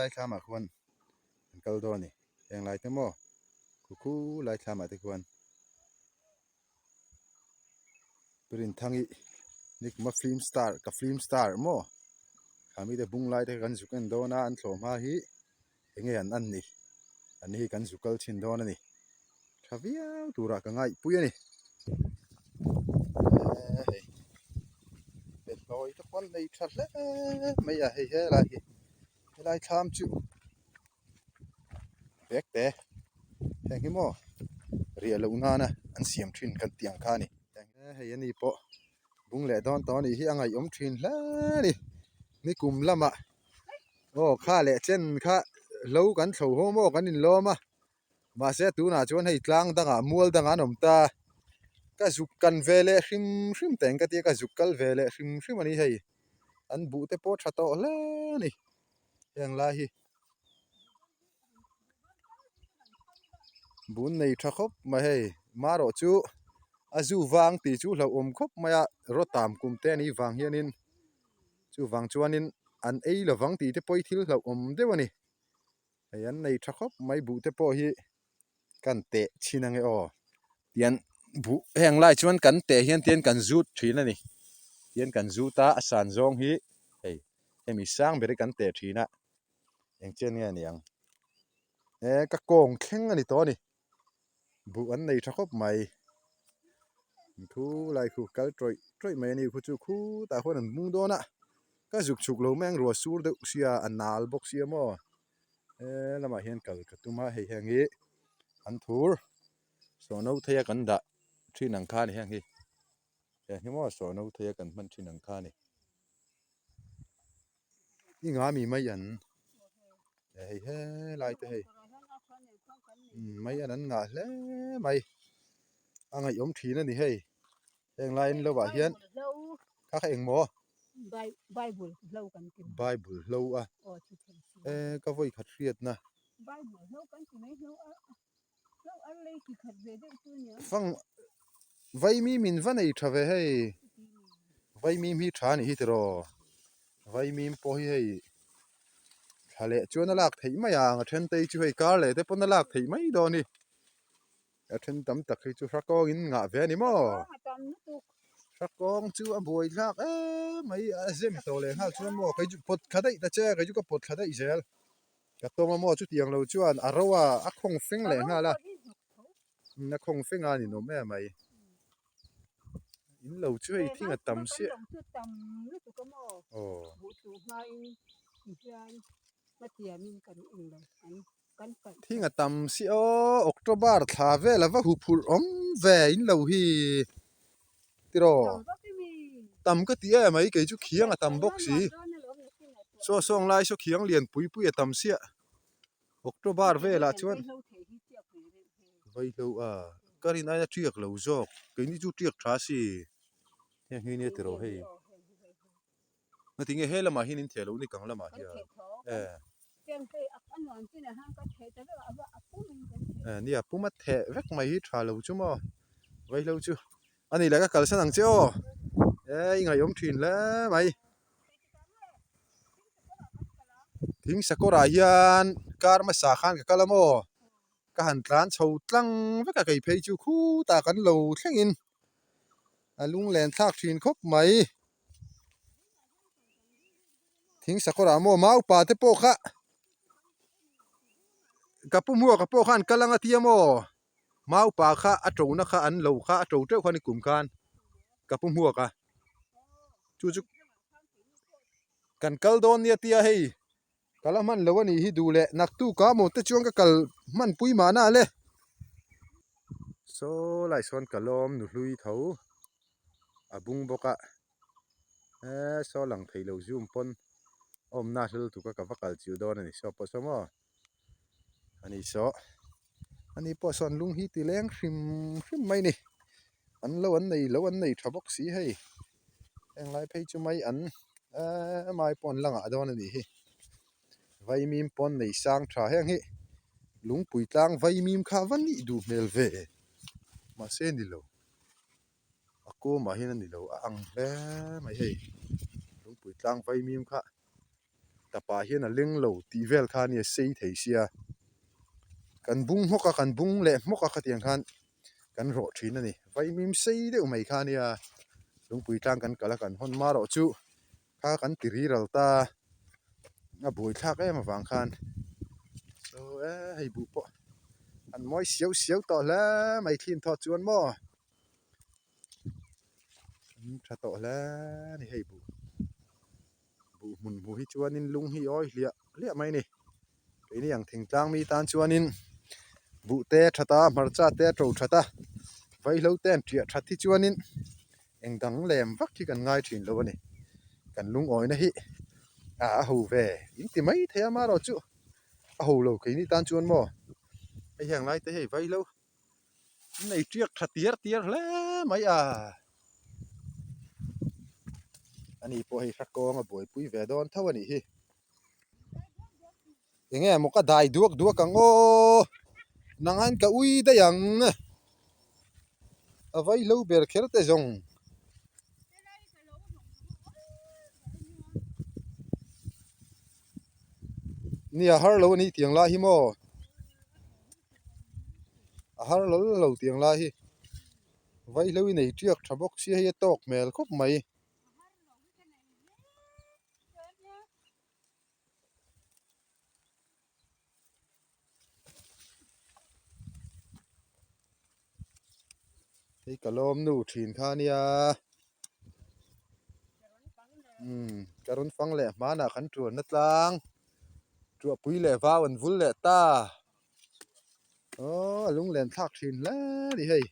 lai thlamah khuan an kal dawn a ni heng lai te maw khu khu lai thlamah te khuan Rinthangi nikuma film star ka film star maw kha mite bung lai te kha kan zuk en dawn a an thlawh hma hi enge an an ni an hi kan zuk kal thin dawn a ni tha viau turah ka ngaihpui a ni eee hei behlawi te pawh an nei tha hle mai a hei helai hi helai thlam chu bag te heng hi maw riah loh nana an siam thin kan tih ang kha a ni hei ani pawh bung leh dawn tawh a nih hi a ngaihawm thin hle a ni nikum lamah aw kha leh chen kha hlo kan thlo haw maw kan inlawm a mahse tunah chuan hei tlang dangah mual dangah an awm ta ka zuk kan ve leh hrim hrim teng ka tia ka zuk kal ve leh hrim hrim a ni hei an buh te pawh tha tawh hle a ni. Heng lai hi bun nei tha khawp mai hei marawh chu a zu vang tih chu hlauhawm khawp mai a rawtam kum te anih vang hianin chuvang chuanin an ei lovang tih te pawh hi thil hlauhawm deuh a ni hei an nei tha khawp mai buh te pawh hi. Kan teh chhin ange aw tian buh heng lai chuan kan teh hian tian kan zut thin a ni tian kan zut a a san zawng hi hei hemi sang ber hi kan teh thin a eng chian nge a ni ang e ka kawng thleng a ni tawh a ni buh an nei tha khawp mai thu lai khu kal tawih tawih mai a ni khu chu khutah khuan an bung dawn a ka zuk chhuk lo mai ang ruah sur deuh sia a nal bawk sia maw. He lamah hian kal ka tum a hei heng hi an thur sawhno theia kan dah thin ang kha a ni heng hi heng hi maw sawhno theia kan hman thin ang kha a ni i nga mi mai an hei helai te hei mai an an ngah hle mai a ngaihawm thin a ni hei. Heng laiin lo ah hian kha kha eng maw? Bible hlo kan ti. Bible hlo a. Aw chu thei si. E ka vawi khat hriatna. Bible hlo kan ti mai hlo a hlo ar lei chi khat ve deuh chu nia. Fang vaimim in va nei tha ve hei. Vaimim hi tha anih hi tiraw. Vaimim pawh hi hei thla leh chuan a lak theih mai ang a then te hi chu hei kar leh te pawn a lak theih mai dawn hi. A then tam tak hi chu hrakawngin ngah ve a ni maw? Hrakawng chu a buai thlak em mai a zem tawh leh nghal chuan maw kei chu pawt thla daih ta che kei chu ka pawt thla daih zel ka tawm a maw chutiang lo chuan a ro a a khawng feng leh nghal a a khawng feng a ninawm em mai in lo chu hei thing a tam siah aw. Thing a tam si aw October thla vel a va hu phurh awm ve in lo hi tiraw tam ka ti em mai kei chu khiang a tam bawk si saw sawng lai saw khiang lian pui pui a tam siah October velah chuan vaihlo a ka rin aia tiak lo zawk keini chu tiak tha si heng hi nia tiraw hei. Ngatinge he lamah hian in theh loh ni kang lamah hian eh eh nia pum a theh vek mai hi tha lo chu maw vaihlo chu a ni leh ka kalsan ang che aw eh i ngaihawm thin hle mai thing sakawrah hian kar hmasa khan ka kal a maw ka han tlan chho tlang vek a kei phei chu khutah kan lo thlengin a lunglen thlak thin khawp mai. Thing sakawrah maw maupa te pawh kha ka pu hmuaka pawh khan kal anga tia maw maupa kha a tona kha an lo kha a to teuh kha ni kum khan ka pu hmuaka chu chu kan kal dawn nia tia hei ka la hman lo a nih hi duh leh naktuk a maw te chuan ka kal hman pui mahna le saw lai sawn ka lawm nu hlui tho a bung bawk a eee saw lang thei lo zoom pawn awmna hlel tuk a ka va kal chilh dawn a ni saw pawh saw maw a ni saw a ni pawh sawn lung hi ti leng hrim hrim mai a ni an lo an nei lo an nei tha bawk si hei heng lai phei chu mai an eee mai pawh an la ngah dawn a nih hi vaimim pawn nei sang tha heng hi lungpui tlang vaimim kha va nih duh hmel ve mahse ni lo. A kawmah hian a ni lo a ang hle mai hei lungpui tlang vaimim kha. Tapah hian a leng lo tih vel kha ania sei thei sia. Kan bung hmawk a, kan bung leh hmawk a khatiang khan kan rawh thin a ni. Vaimim sei deuh mai kha ania lungpui tlang kan kal a kan hawn marawh chu kha kan ti riral ta a buaithlak em avang khan so e hei buh pawh an mawi siau siau tawh hle mai thlin thawt chuan maw an tha tawh hle a ni hei buh. Buh hmun hmuh hi chuanin lung hi awi hliah hliah mai a ni. Keini ang thingtlang mi tan chuanin buh te a that a, hmarcha te a to that a, vaihlo te an tiah that hi chuanin eng dang lem vak hi kan ngai thin lo a ni. Kan lungawina hi a ho ve in ti mai thei a amaherawhchu a ho lo keini tan chuan maw hei heng lai te hei vaihlo An ei tiak tha tiar tiar hle mai a. Ani pawh hei hra kawng a buaipui ve dawn tho a nih hi. Enge maw ka dai duak duak ang aw. Nang ka ui daih ang. A vaihlo ber kher te zawng. Nia har lo a nih tiang lai hi maw. A har lo lo tiang lai hi vaihlo i nei tiak tha bawk sia hei a tawk hmel khawp mai. Hei ka lawm nu thin kha nia umm ka rawn fang leh hmanah kan tuanna tlang tuahpui leh vau an vul leh ta aww a lunglen thlak thin hle a ni hei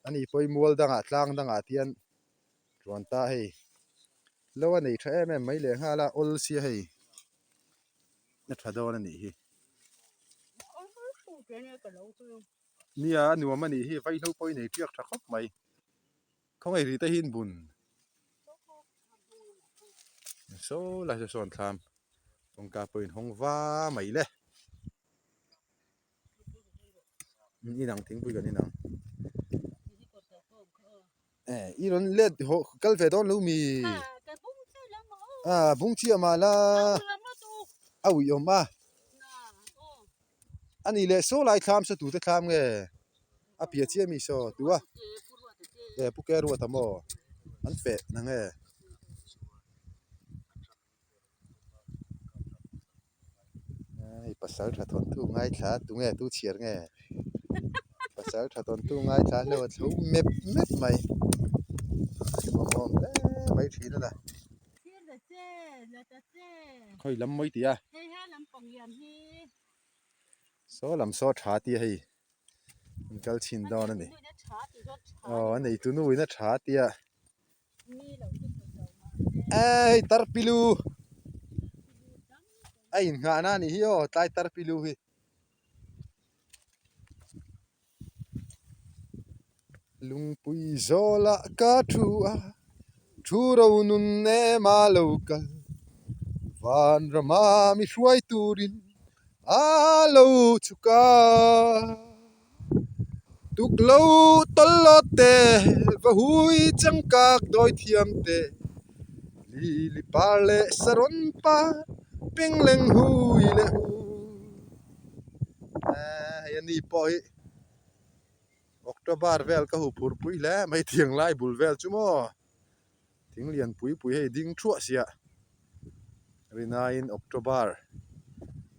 ani pawh hi mual dangah tlang dangah te hian tuan ta hei lo a nei tha em em mai leh nghal a awl sia hei a tha dawn a nih hi. Nia a nuam a nih hi vaihlo pawh i nei tiak tha khawp mai khawngaih ri te hi in bun saw lai saw sawn thlam kawngka pawh in hawng va mai le inang thingpui kan inang eh i rawn let haw kal ve dawn lo mi ah bung chiah mah la a uih awm a. A nih leh saw lai thlam saw tute thlam nge a piah chiah mi saw tu a e pu ke ruat a maw an feh na nge. Hei pasal tha thawnthu ngaithla tunge tu chhiar nge pasal tha thawnthu ngaithla hleuh a tho mep mep mai nuam hle mai thin a na. Khawi lam mawi tih a. Saw lam saw tha tia hei an kal chhin dawn a ni. Aw a neitu nu in a tha tia. Hei tarpilu a innghahna a nih hi aw tlai tarpilu hi. Lungpui zawlah ka thu a, thu ro nun em a lo kal. Vanrama mi hruai turin a lo chhuk a. Tuklo tawlh te, va hui changkak dawi thiam te, Lili par leh sarawn par, pengleng hui leh hu. Hei a ni pawh hi. October vel ka hu phur pui hle mai thiang lai bul vel chu maw thing lian pui pui hei ding thuah siah rinaiin October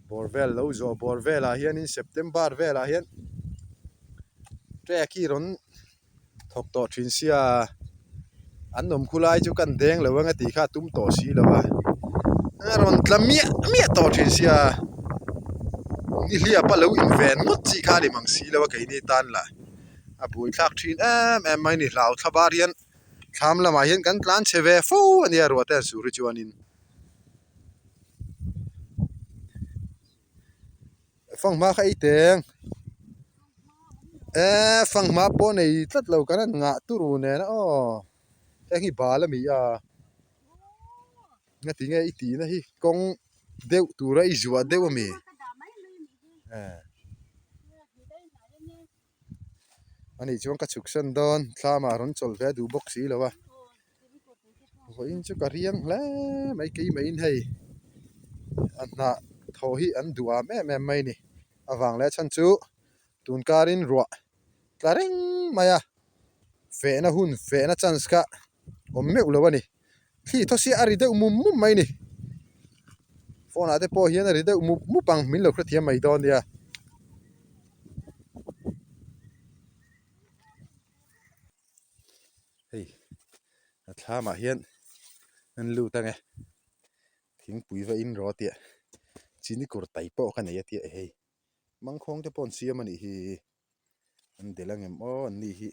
bawr vel lo zawh bawr velah hianin September velah hian trek hi rawn thawk tawh thin sia an awm khu lai chu kan deng lo ang a tih kha a tum tawh si lo a a rawn tla miah miah tawh thin sia nihliap a lo inven ngawt chi kha a ni mang si lo a keini tan lah a buaithlak thin em em mai a ni hlau thla var hian thlam lamah hian kan tlan chhe ve fo a nia ruah te an sur hi chuanin. Fanghma kha ei teng eee fanghma pawh nei tlat lo kan han ngah turu nen a aw heng hi bal a mi a ngati nge i tihna hi kawng deuh tura i zuah deuh a mi eh ani chuan ka chhuk san dawn thlam ah rawn chawlh ve a duh bawk si lo a vawiin chu ka riang hle mai keimah in hei. A hnah thaw hi an duh am em em mai a ni. Avang leh chhan chu tun karin ruah tla reng mai a, fehna hun fehna chance kha awm meuh lo a ni. Thli thaw sia a ri deuh mum mum mai a ni. Phone ah te pawh hian a ri deuh mup mup ang min lo hrethiam mai dawn nia. Hei a thlam ah hian an lut ang e thingpui va in rawh tia chini kawr tai pawh ka nei a tia hei mangkhawng te pawh an siam a nih hi an delh ang em aw an ni hi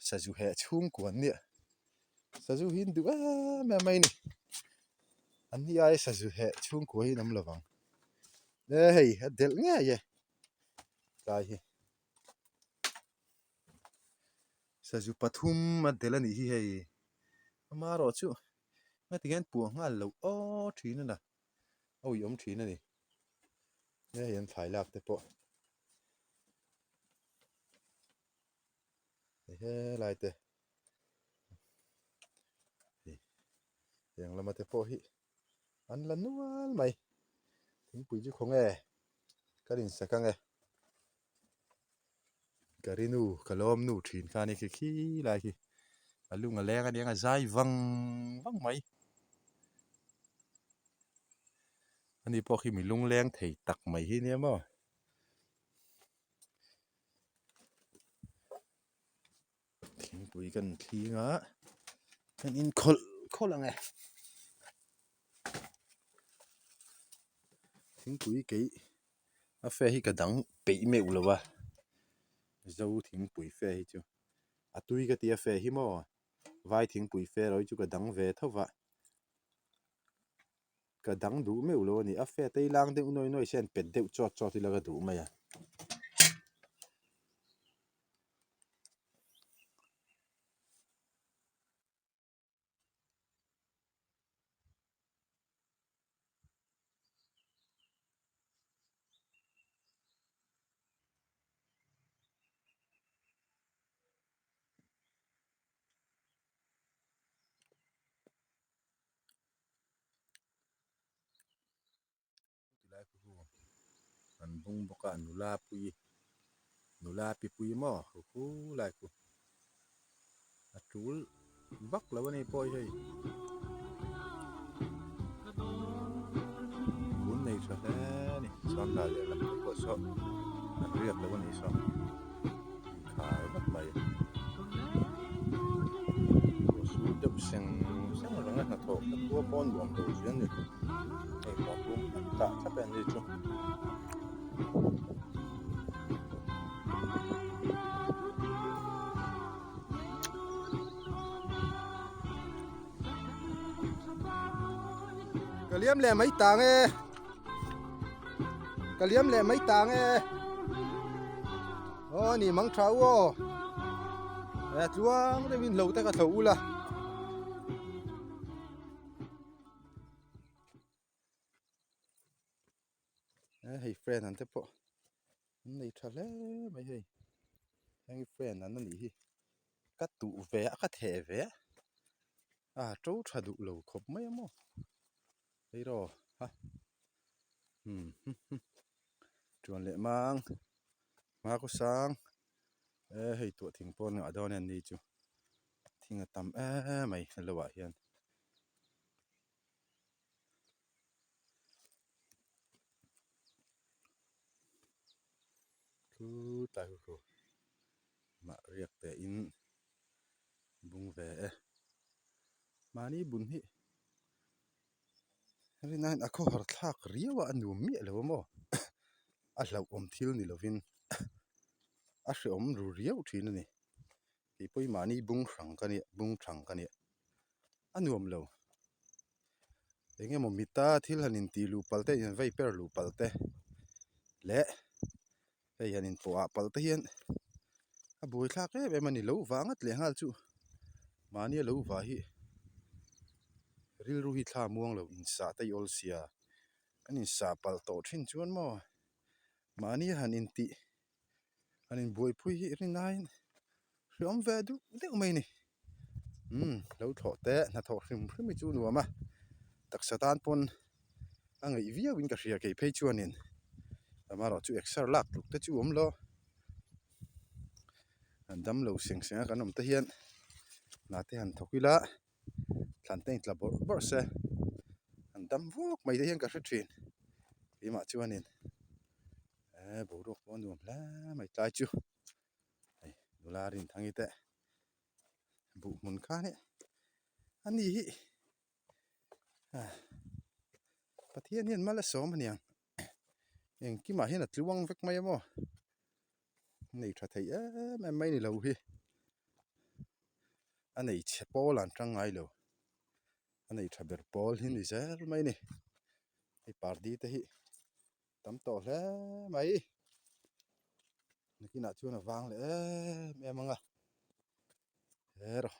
sazu heh chhungkua an nia sazu hi an duh em em mai a ni an ni aia sazu heh chhungkua hi an awm lo vang e hei a delh ngei e tlai hi. Sazu pathum a delh a nih hi hei amaherawh chu heti hian puah nghal loh aw thin a na a uiawm thin a ni hei an thlai lak te pawh hei helai te hei heng lama te pawh hi an la nual mai thingpui chu khawnge ka rinsak ang e. Ka ri nu ka lawm nu thin kha a ni khi khi lai khi a lung a leng a nia a zai vang vang mai ani pawh khi mi lung leng thei tak mai hi nia maw. Thingpui kan thling a kan inkhawlh khawlh ang e thingpui keih a fe hi ka dang peih meuh lo a zo thingpui fe hi chu a tui ka ti a fe hi maw vai thingpui fe erawh hi chu ka dang ve tho va ka dang duh meuh lo a ni a fe te hi lang deuh nuai nuai se an pet deuh chawt chawt ila ka duh mai a. Tilai khu an bung bawk a nula pui nula pi pui maw hu hu lai khu a tul vak lo a ni pawh hi hei bun nei tha hle a ni chuan ral leh lam te pawh saw an riak lo a ni saw inkhar vak mai ruah sur deuh seng seng reng a hnathawh te khua pawn nuam lo zui a ni hei hmuah tum an tah thlap e an ni chu. Ka liam leh mai tang e ka liam leh mai tang e aw ni mang tha u aw e tluang deuhin hlo te ka thlo ula e hei friend an te pawh an nei tha hle mai hei heng hi friend an anih hi ka tuh ve a ka theh ve a a to tha duh lo khawp mai a maw hei rawh a umm chuan leh mang hma sang e hei tuah thing pawh an ngah dawn a ni chu thing a tam em mai helo ah hian. Chutlai hu hu mah riak te in bung ve e mahni bun hi rin aiin a khawhar thlak riau a a nuam miah lo a maw a hlauhawm thil ni lovin a hrehawm ru riau thin a ni keipawh hi mahni bung hrang ka nia bung thang ka nia a nuam lo eng emaw mita thil han intih luh palh te in vei per luh palh te leh hei han inpawh ah palh te hian a buai thlak em em a ni lo vang ngawt leh nghal chu mahni a lo vah hi rilru hi thla muang lo insah te i awl sia an insah palh tawh thin chuan maw mahni han intih an inbuaipui hi rinaiin hreawm ve duh deuh mai a ni umm lo thlawh te hnathawh hrim hrim hi chu nuam a taksa tan pawn. A ngaih viau in ka hria kei phei chuanin amaherawh chu exer lak tluk te chu awm lo an dam lo seng seng a kan awm te hian hna te han thawk ila thlan te intla bawrh bawrh se an dam vuk mai te hian ka hre thin keimah chuanin eh boruak pawh a nuam hle mai tlai chu hei nula Rinthangi te buh hmun kha nia ani hi. Pathian hian mal a sawm aniang engkimah hian a tluang vek mai a maw nei tha thei em em mai ni lo hi a nei chhe pawl an tang ngai lo a nei tha ber pawl hi ni zel mai a ni hei pardi te hi tam tawh hle mai nakinah chuan a vang leh em em ang a hero.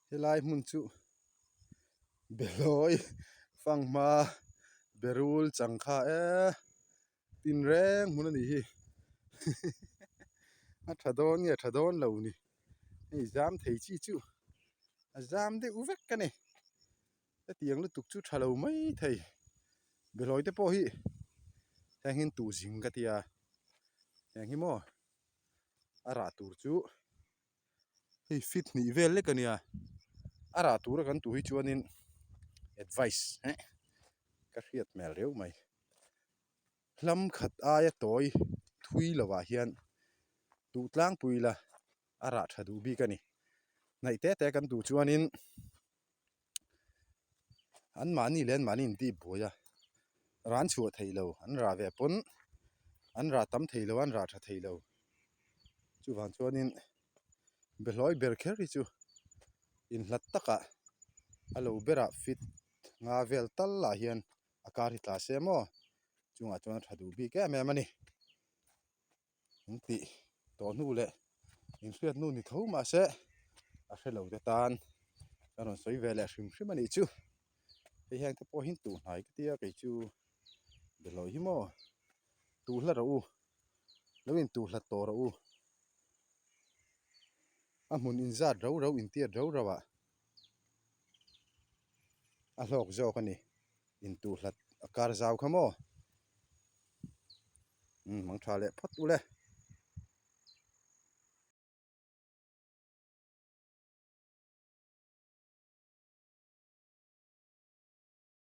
Helai hmun chu Belawi fanghma berul changkha e tinreng hmun a nih hi a tha dawn nge tha dawn lo ni hei zam thei chi chu a zam deuh vek a ni hetiang lutuk chu tha lo mai thei Belawi te pawh hi heng hi an tuzing ka tia heng hi maw. a rah tur chu hei fit hnih vel lek a nia a rah tura kan tuh hi chuanin advice eh ka hriat hmel reuh mai hlam khat aia tawi thui lovah hian duh tlangpui la a rah tha duh bik a ni hnaih te te kan duh chuanin. An mahni leh an mahni intih buai a, ran chhuah thei lo, an rah ve pawn an rah tam thei lo a, an rah tha thei lo. Chuvang chuanin behlawi ber kher hi chu inhlat takah a lo berah fit nga vel tal lah hian a kar hi tla se maw chungah chuan a tha duh bik em em a ni. In tih tawh hnu leh inhriat hnu ni tho mahse a hre lo te tan ka rawn sawi ve leh hrim hrim a nih chu hei hian te pawh hi tuh hnai ka tia kei chu Belawi hi maw tuh hla rawh u lo in tuh hlat tawh rawh u a hmun inzat rau rau intiat rau rau ah a hlawk zawk a ni intuh hlat a kar zau kha maw. Umm mang tha leh phawt u le.